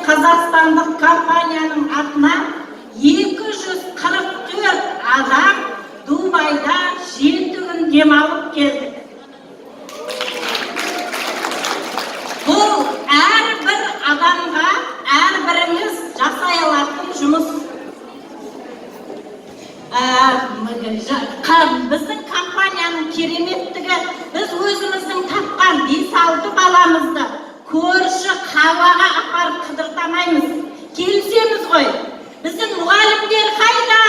Қазақстандық компанияның атынан 244 адам Дубайда 7 күн демалып келдік. Бұл әрбір адамға, әрбіріңіз жасай алатын жұмыс. Біздің компанияның кереметтігі: біз өзіміздің тапқан бес алты баламызды көрші қалаға апарып қыдыртамаймыз. Келісеміз ғой? Біздің мұғалімдер қайда?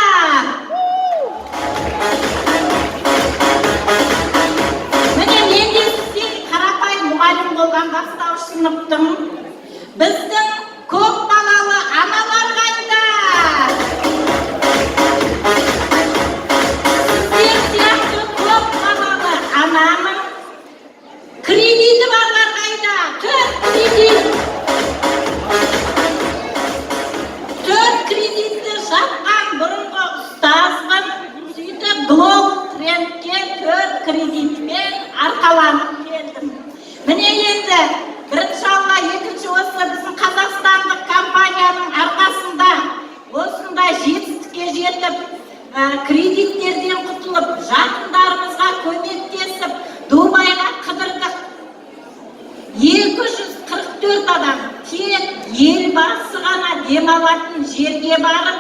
Міне, мен де сіздей қарапайым мұғалім болған, бастауыш сыныптың. Біздің көп балалы аналар қайда? Сіздер сияқты көп балалы анамын. Кредиті барлар қайда? Төрт кредит, төрт кредитті жапқан бұрынғы ұстазбын. Сөйтіп, Глобал Трендке төрт кредитпен арқаланып келдім. Міне, енді бірінші Алла, екінші осы біздің қазақстандық компанияның арқасында осындай жетістікке жетіп, кредиттерден құтылып, жақындарымызға көмектесіп, Дубайға қыдырдық. 244 адам тек Елбасы ғана демалатын жерге барып,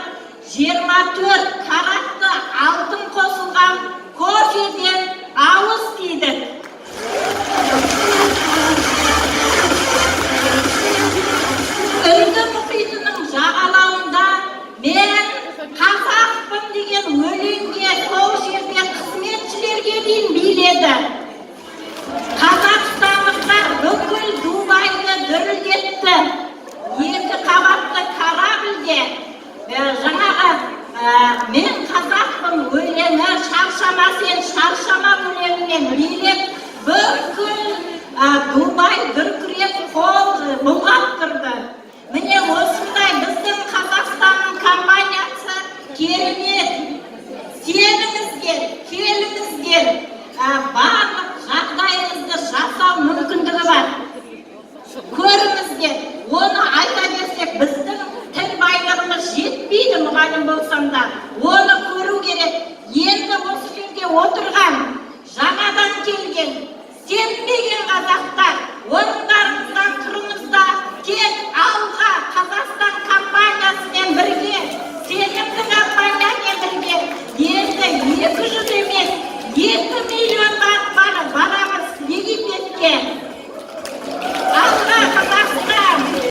24 каратты алтын қосылған кофеден ауыз тидік. Үнді мұхитының жағалауында «Мен қазақпын» деген өлеңге сол жерде қызметшілерге дейін биледі. Қазақстандықтар бүкіл Дубайды дүрілдетті. Екі қабатты корабльде жаңағы «Мен қазақпын» өлеңі, «Шаршама, сен шаршама» өлеңімен билеп, бүкіл Дубай дүркіреп, қол бұлғап тұрды. Міне, осындай біздің Қазақстанның компаниясы керемет. Сеніңіздер, келіңіздер, барлық жағдайыңызды жасау мүмкіндігі бар. Көріңіздер, оны айта берсек, біздің тіл байлығымыз жетпейді, мұғалім болсам да. Оны көру керек. Енді осы жерде отырған, жаңадан келген, сенбеген қазақтар, орындарыңыздан тұрыңыз да, тек алға, Қазақстан компаниясымен бірге, сенімді компаниямен бірге енді 200 емес, 2 миллионға барамыз Египетке.